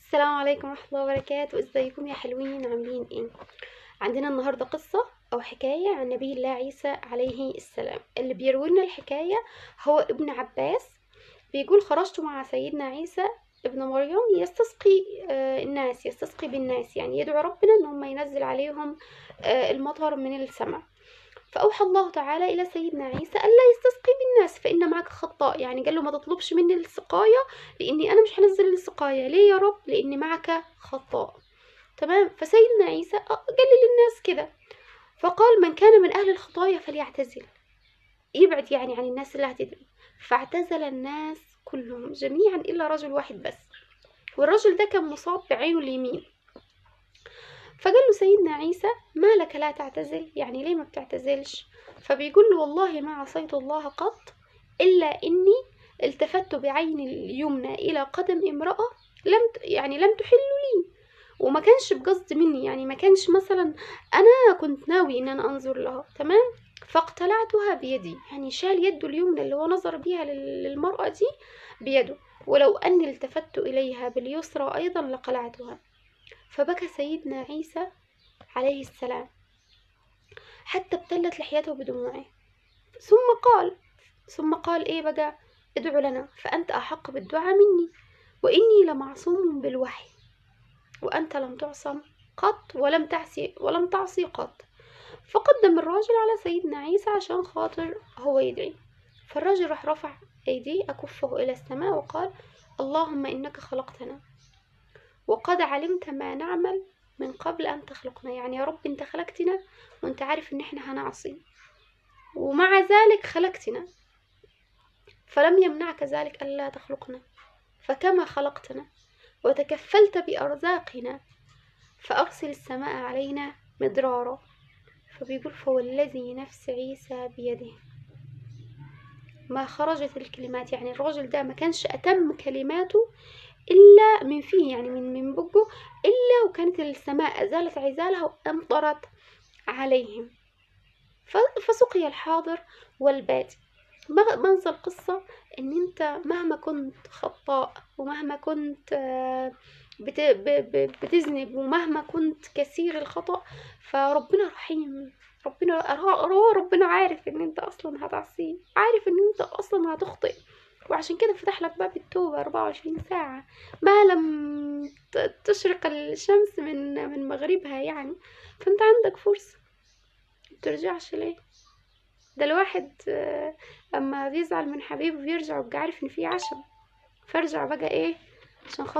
السلام عليكم ورحمة الله وبركاته. ازيكم يا حلوين؟ عاملين ايه؟ عندنا النهاردة قصة او حكاية عن نبي الله عيسى عليه السلام. اللي بيروي لنا الحكاية هو ابن عباس. بيقول: خرجت مع سيدنا عيسى ابن مريم يستسقي الناس، يستسقي بالناس، يعني يدعو ربنا ان هم ينزل عليهم المطر من السماء. فأوحى الله تعالى إلى سيدنا عيسى ألا يستسقي بالناس فإن معك خطاء، يعني قال له ما تطلبش مني السقاية لإني أنا مش هنزل السقاية. ليه يا رب؟ لإني معك خطاء. تمام. فسيدنا عيسى قال للناس كده، فقال: من كان من أهل الخطايا فليعتزل، يبعد يعني عن الناس اللي هتدعي. فاعتزل الناس كلهم جميعا إلا رجل واحد بس، والرجل ده كان مصاب بعينه اليمين. فقال له سيدنا عيسى: ما لك لا تعتزل؟ يعني ليه ما بتعتزلش؟ فبيقول له: والله ما عصيت الله قط إلا إني التفت بعيني اليمنى إلى قدم امرأة لم تحل لي، وما كانش بقصد مني، يعني ما كانش مثلا أنا كنت ناوي إن أنا أنظر لها. تمام. فاقتلعتها بيدي، يعني شال يده اليمنى اللي هو نظر بيها للمرأة دي بيده، ولو أني التفت إليها باليسرى أيضا لقلعتها. فبكى سيدنا عيسى عليه السلام حتى ابتلت لحيته بدموعه. ثم قال ايه بقى؟ ادعو لنا فأنت أحق بالدعاء مني، وإني لمعصوم بالوحي، وأنت لم تعصم قط ولم تعصي قط. فقدم الراجل على سيدنا عيسى عشان خاطر هو يدعي. فالراجل راح رفع أيديه أكفه إلى السماء وقال: اللهم إنك خلقتنا وقد علمت ما نعمل من قبل أن تخلقنا. يعني يا رب أنت خلقتنا وأنت عارف إن إحنا هنعصي، ومع ذلك خلقتنا، فلم يمنعك ذلك ألا تخلقنا. فكما خلقتنا وتكفلت بأرزاقنا فأرسل السماء علينا مدرارا. فبيقول: فوالذي نفس عيسى بيده ما خرجت الكلمات. يعني الراجل ده ما كانش أتم كلماته إلا من فيه، يعني من بقه، إلا وكانت السماء أزالت عزالها وأمطرت عليهم. فسقي الحاضر والبادي. منزل القصة إن أنت مهما كنت خطاء، ومهما كنت بتذنب، ومهما كنت كثير الخطأ، فربنا رحيم. ربنا عارف إن أنت أصلا هتعصيه، عارف إن أنت أصلا هتخطئ، وعشان كده فتح لك باب التوبة 24 ساعة ما لم تشرق الشمس من مغربها يعني. فانت عندك فرصة، مترجعش ليه؟ ده الواحد اما بيزعل من حبيبه بيرجع وبيبقى عارف ان في عشم، فارجع بقى ايه عشان خاطر